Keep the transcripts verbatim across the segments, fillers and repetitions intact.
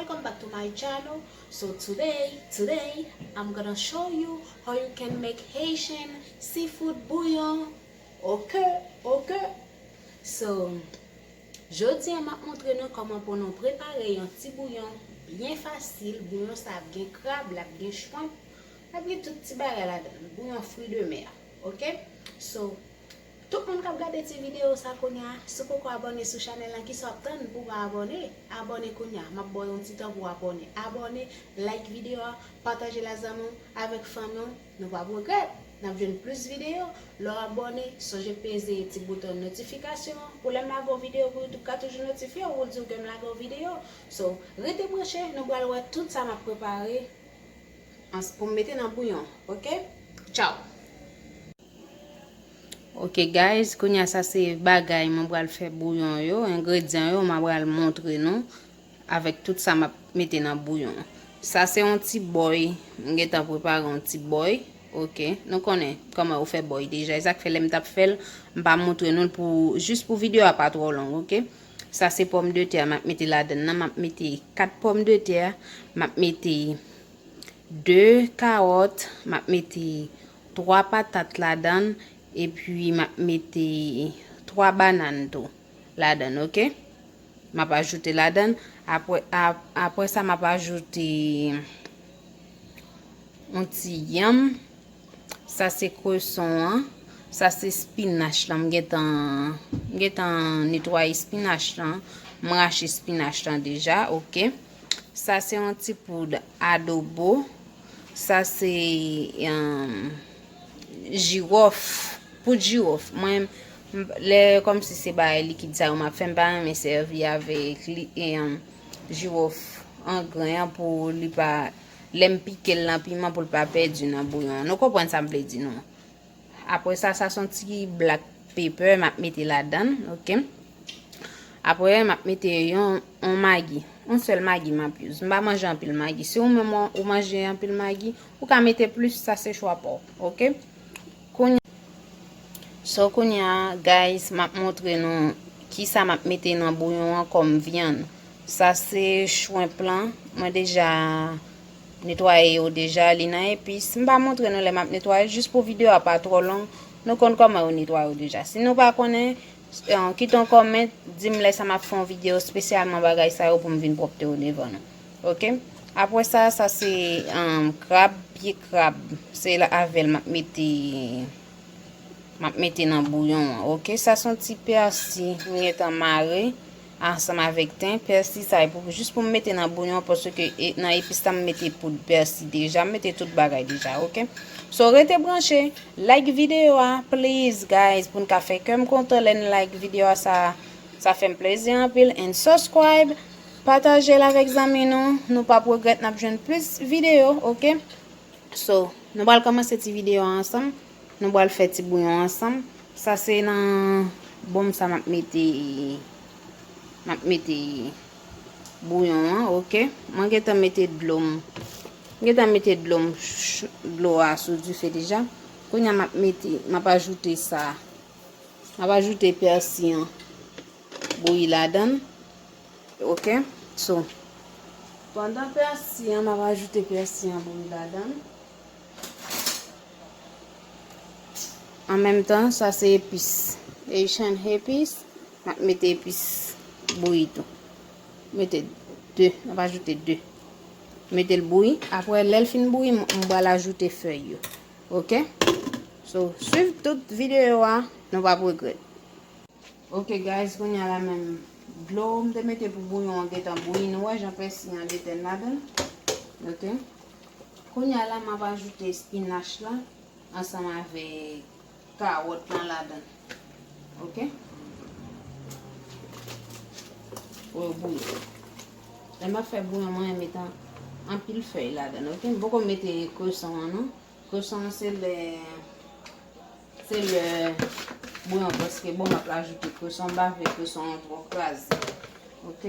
Welcome back to my channel. So today, today, I'm gonna show you how you can make Haitian seafood bouillon. Okay, okay. So, jodi a m ap montre nou kòman pou nou prepare yon ti bouyon byen fasil. Bouyon sa ap gen krab, l ap gen shrimp, l ap gen tout ti bagay ladan l. Bouyon fruits de mer, ok? So, tout moun k ap gade ti videyo sa kounye a, si w poko abòne sou chanèl lan, kisa w ap tann pou w pa abòne? Abòne kounye a. M ap ba w yon ti tan pou w abòne. Abòne, like videyo a, pataje l a zanmi w, avèk fanmi w. Nou p ap regrèt. N ap jwenn plis videyo. Lè w abòne, sonje peze ti bouton notifikasyon an pou lè m lage yon videyo pou YouTube ka toujou notifye w, pou l di w ke m lage yon videyo. So, rete branche, nou pral wè tout sa m ap prepare ans-, pou m mete nan bouyon, ok? Tchao! Ok guys, kounye a sa se bagay mwen pral fè bouyon yo, engredyan yo mwen pral montre nou avèk tout sa m ap mete nan bouyon. Sa se yon ti bòy, m gentan prepare yon ti bòy, ok. Nou konnen kòman yo fè bòy deja, e sa k fè lè m t ap fè l, m pa montre nou l pou, jis pou videyo a pa twò long, ok. Sa se pòmdetè m ap mete ladan l nan, m ap mete kat pòmdetè, m ap mete de kawòt, m ap mete twa patat ladan l, epi m ap mete twa banann tou ladan l, ok? M ap ajoute ladan l. Apre, ap-, apre sa, m ap ajoute yon ti yanm. Sa se kreson an. Sa se spinach lan. M gentan, m gentan netwaye spinach lan. M rache spinach lan deja, ok. Sa se yon ti poud adobo. Sa se, um, jiwòf, poud jiwòf. Mwen, m, lè kòmsi se bagay likid sa yo m ap fè, m pa renmen sèvi avèk li, um, jiwòf an gren an pou li pa, lè m pike l nan piman pou l pa pèdi nan bouyon an. Nou konprann sa m vle di nou. Apre sa, sa se yon ti black pepper m ap mete ladan l, ok? Apre, m ap mete yon, yon magi. Yon sèl magi m ap use. M pa manje anpil magi. Si ou menm ou, ou manje anpil magi, ou ka mete plis, sa se chwa pa w, ok? Kounye, so, kounye a, guys, m ap montre nou kisa m ap mete nan bouyon an kòm vyann. Sa se shrimp lan. Mwen deja netwaye yo deja, li nan epis. M pa montre nou lè m ap netwaye, jis pou videyo a pa twò long. Nou konn kòman yo netwaye yo deja. Si nou pa konnen, eh, kite yon kòmant, di m lè sa m ap fè yon videyo espesyalman bagay sa yo pou m vin pwòpte yo devan nou. Ok? Apre sa, sa se, eh, krab, pye krab. Se la avè l m ap mete M ap mete nan bouyon an, ok? Sa se yon ti pèsi m gentan mare ansanm avèk ten. Pèsi sa e pou, jis pou m mete nan bouyon, paske e, nan epis la m mete poud pèsi deja, m mete tout bagay deja, ok? So, rete branche, like videyo a, please, guys, pou n ka fè kè m kontan lè n like videyo a, sa, sa fè m plezi anpil, and subscribe, pataje l avèk zanmi nou, nou p ap regrèt, n ap jwenn plis videyo, ok? So, nou pral kòmanse ti videyo a ansanm. Nou pral fè ti bouyon ansanm. Sa se nan bòl sa m ap mete, m ap mete bouyon an, ok? Mwen gentan mete dlo m. Mwen gentan mete dlo m, ch-, dlo a sou dife deja. Kounye a m ap mete, m ap ajoute sa. M ap ajoute pèsi an bouyi ladan l. Ok? So, pandan pèsi an, m ap ajoute pèsi an bouyi ladan l. An menm tan, sa se epis. Haitian epis. M ap mete epis bouyi tou. Mete de, m ap ajoute de. Mete l bouyi. Apre, lè l fin bouyi, m, m pral ajoute fèy yo. Ok? So, swiv tout videyo a, nou p ap regrèt. Ok, guys, kounye a la menm, dlo m te mete pou bouyon an gentan bouyi. Nou wè jan pèsi an detenn ladan l. Ok. Kounye a la, m ap ajoute spinach la ansanm avèk kawòt lan ladan l. Ok. Pou yo bouyi. Lè m ap fè bouyon, mwen renmen mete anpil fèy ladan l. Ok. M poko mete kreson an, non. Kreson an se lè, se lè bouyon prèske bon, m ap ajoute kreson, m pa vle kreson an twò kraze. Ok?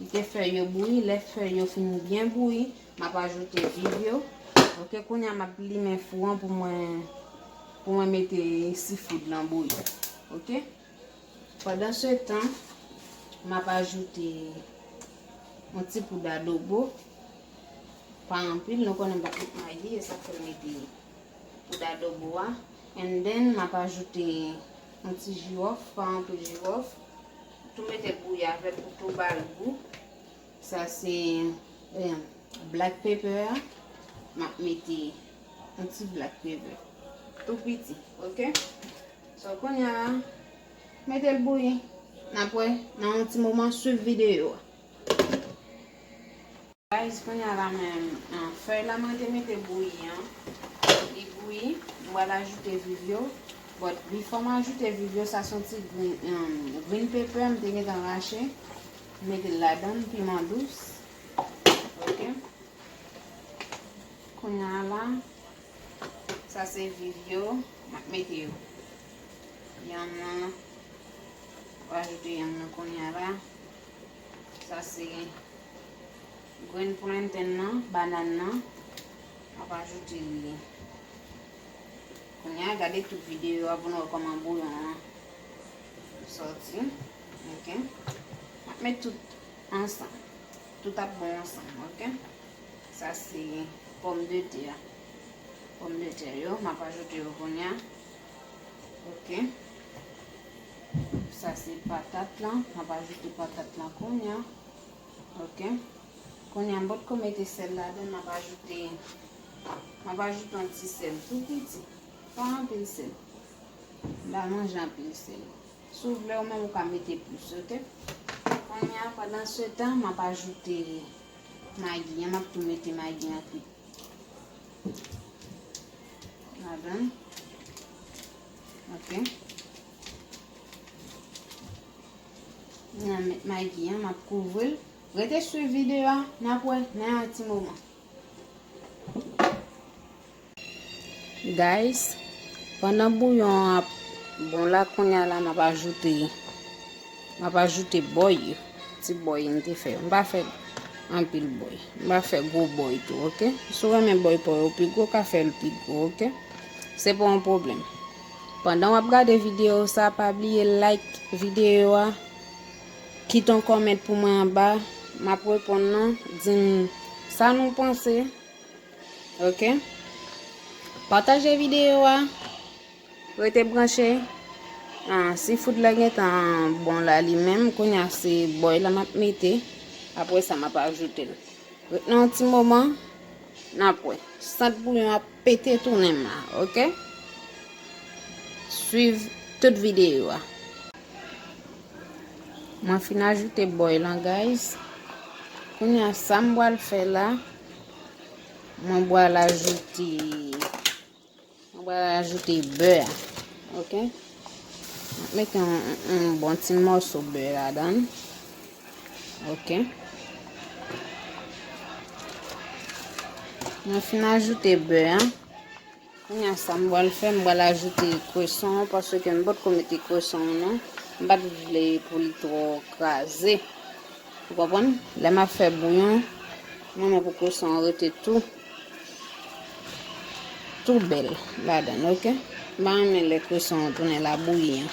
Kite fèy yo bouyi, lè fèy yo fin byen bouyi, m ap ajoute viv yo. Ok, kounye a m ap limen fou an pou mwen, pou mwen mete seafood lan bouyi. Ok? Pandan se tan, m ap ajoute yon ti poud adobo. Pa anpil, nou konnen m pa t met magi, e sa k fè m mete poud adobo a. And then, m ap ajoute yon ti jiwòf, pa anpil jiwòf. Tou mete l bouyi avè l pou tou ba l gou. Sa se, eh, black pepper a. M ap mete yon ti black pepper. Tou piti, oke? So, kounye a, mete l bouyi. N ap wè nan yon ti moman, swiv videyo a. Guys, kounye a la menm, ah, fèy la mwen te mete bouyi an. Li bouyi, m pral ajoute viv yo. But before m ajoute viv yo, sa se yon ti green, um, green pepper m te gentan rache. M mete l ladan, piman dous. Oke. Kounye a la, sa se viv yo, m ap mete yo. Yanm nan, m ap ajoute yanm nan kounye a la. Sa se green plantain nan, banàn nan. M ap ajoute li. Kounye a, gade tout videyo a pou nou wè kòman bouyon an sòti. Oke. M ap met tout ansanm. Tout ap bon ansanm, oke? Sa se pòmdetè a. Pòmdetè yo, m ap ajoute yo kounye a. Oke. Sa se patat lan, m ap ajoute patat lan kounye a. Oke. Kounye a, m potko mete sèl ladan, m ap ajoute, m ap ajoute yon ti sèl tou piti. Pa anpil sèl. M pa manje anpil sèl. Si w vle, ou menm ou ka mete plis, oke? Kounye a, pandan se tan, m ap ajoute magi an, m ap tou mete magi an tou ladan. Oke. M ap met magi an, m ap kouvri l. Rete swiv videyo a, n ap wè nan yon ti moman. Guys, pandan bouyon an ap bon la, kounye a la, m ap ajoute, m ap ajoute bòy yo. Ti bòy m te fè yo. M pa fè anpil bòy. M pa fè gwo bòy tou, oke? Si w renmen bòy pa w yo pi gwo, w ka fè l pi gwo, oke? Se pa yon pwoblèm. Pandan w ap gade videyo sa, pa bliye like videyo a, kite yon kòmant pou mwen anba. M ap reponn nou, di m sa nou panse. Oke? Pataje videyo a. Rete branche. Ah, seafood la gentan bon la li menm. Kounye a se bòy la m ap mete. Apre sa, m ap ajoute l. Ret nan yon ti moman. N ap wè. Sant bouyon ap pete tounen m la. Oke? Swiv tout videyo a. Mwen fin ajoute bòy lan, guys. Kounye a, sa m pral fè la, mwen pral ajoute, mwen pral ajoute bè a. Oke? Mwen mete yon, yon, yon bon ti mòso bè ladan l. Oke? Mwen fin ajoute bè a. Kounye a sa m pral fè, m pral ajoute kreson an, paske m potko mete kreson an non. M pa t vle pou li twò kraze. Ou konprann? Lè m ap fè bouyon, m renmen pou kreson an rete tou, tou bèl ladan l, oke? M pa renmen lè kreson an tounen labouyi an,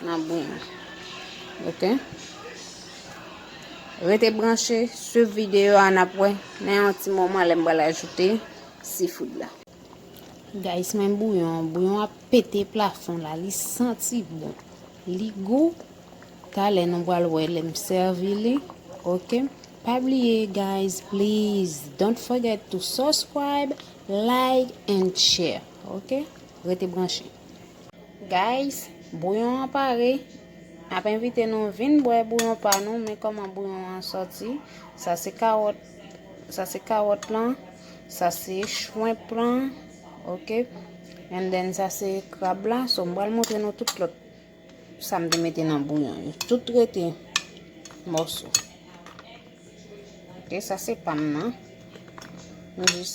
nan bouyon, oke? Rete branche, swiv videyo a, n ap wè nan yon ti moman lè m pral ajoute seafood la. Guys, men bouyon, bouyon ap pete plafon la, li santi bon. Li gou. Talè nou pral wè lè m sèvi li. Oke? Pa bliye, guys, please, don't forget to subscribe, like and share. Oke? Rete branche. Guys, bouyon an pare. N ap envite nou vin bwè bouyon pa nou, men kòman bouyon an sòti. Sa se kawòt, sa se kawòt lan, sa se shrimp lan, oke? And then sa se krab la. So, m pral montre nou tout lòt sa m te mete nan bouyon yo. Tout rete mòso. Oke, sa se pa m nan. M jis,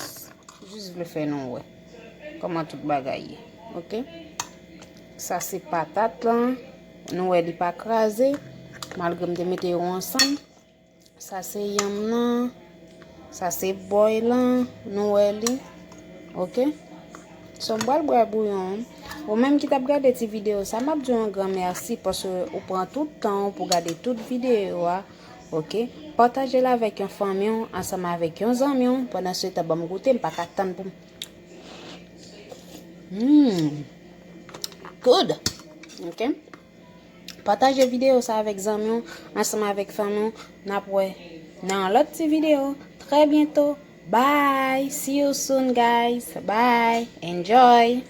jis vle fè nou wè kòman tout bagay ye. Oke? Sa se patat lan. Nou wè li pa kraze, malgre m te mete yo ansanm. Sa se yanm nan. Sa se bòy lan. Nou wè li. Oke? So, m pral bwè bouyon an. Ou menm ki t ap gade ti videyo sa, m ap di w yon gran mèsi paske ou pran tout tan w pou gade tout videyo a. Ok? Pataje l avèk yon fanmi w, ansanm avèk yon zanmi w. Pandan se tan, ban m goute, m pa ka tann pou m. Mm. Good. Ok? Pataje videyo sa avèk zanmi w, ansanm avèk fanmi w. N ap wè nan yon lòt ti videyo. Trè byento. Bye. See you soon, guys. Bye. Enjoy.